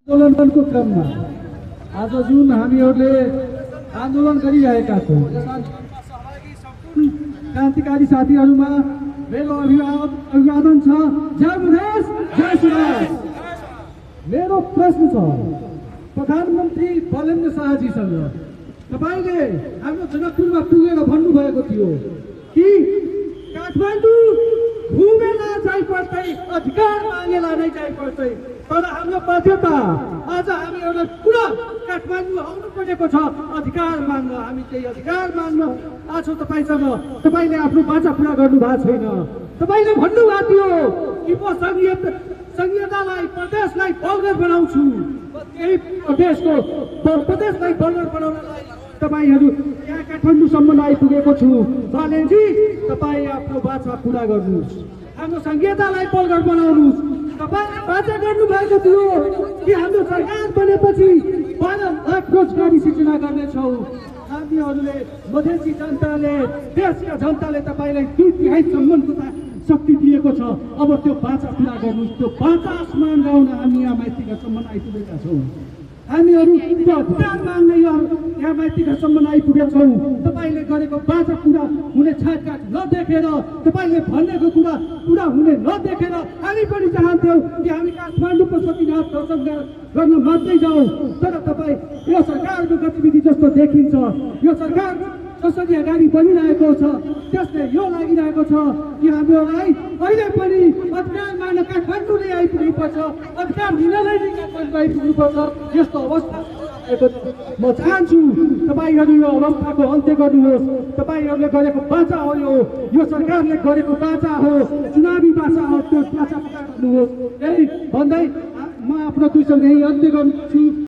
आन्दोलनको क्रममा आज जुन हामीहरूले आन्दोलन गरिरहेका छौँ क्रान्तिकारी साथीहरूमा मेरो अभिवादन छ। जय मधेस, जय सुभाष। मेरो प्रश्न छ प्रधानमन्त्री बलेन्द्र शाहजीसँग, तपाईँले हाम्रो जनकपुरमा पुगेर भन्नुभएको थियो कि काठमाडौँ घुमेर जाइ पर्दै, अधिकार मागेर नै जाइ पर्दै, तर हाम्रो बाध्यता आज हामीहरूलाई पुरा काठमाडौँ आउनु परेको छ अधिकार माग्न। हामी त्यही अधिकार माग्न आज तपाईँसँग, तपाईँले आफ्नो बाचा पुरा गर्नु भएको छैन। तपाईँले भन्नुभएको थियो कि म संहितालाई, प्रदेशलाई बलगर बनाउँछु। यही प्रदेशलाई बलगर बनाउनलाई तपाईँहरू यहाँ काठमाडौँसम्म आइपुगेको छु। बालेनजी, तपाईँ आफ्नो बाचा पुरा गर्नुहोस्, हाम्रो संहितालाई बलगर बनाउनुहोस्। तपाईँले बाचा गर्नुभएको थियो कि हाम्रो सरकार बनेपछि 12 लाख रोजगारी सिर्जना गर्नेछौँ। हामीहरूले मधेसी जनताले, देशका जनताले तपाईँलाई 2/3सम्मको शक्ति दिएको छ। अब त्यो बाचा पुरा गर्नुहोस्। त्यो बाचा आसमान गाउन हामी यहाँ माइतीघरसम्म आइपुगेका छौँ। हामीहरू त्यो अधिकार माग्ने यहाँ माइतीघरसम्म आइपुगेका छौँ। तपाईँले गरेको बाचा पुरा हुने छाटकाट नदेखेर, तपाईँले भनेको कुरा पुरा हुने नदेखेर हामी पनि चाहन्थ्यौँ कि हामी काठमाडौँको सतीनाथ दर्शन गर्न मात्रै जाउँ। तर तपाईँ यो सरकारको गतिविधि जस्तो देखिन्छ, यो सरकार कसरी अगाडि बढिरहेको छ त्यसले यो लागिरहेको छ कि हामीहरूलाई अहिले पनि अधिकार माग्न काठमाडौँ नै आइपुग्नुपर्छ, अधिकार लिनलाई नै काठमाडौँ आइपुग्नुपर्छ। यस्तो अवस्था म चाहन्छु तपाईँहरू यो अवस्थाको अन्त्य गर्नुहोस्। तपाईँहरूले गरेको बाचा हो, यो सरकारले गरेको बाचा हो, चुनावी बाचा हो। त्यो बाचा पुरा गर्नुहोस्। यही भन्दै म आफ्नो 2 शब्द यही अन्त्य गर्छु।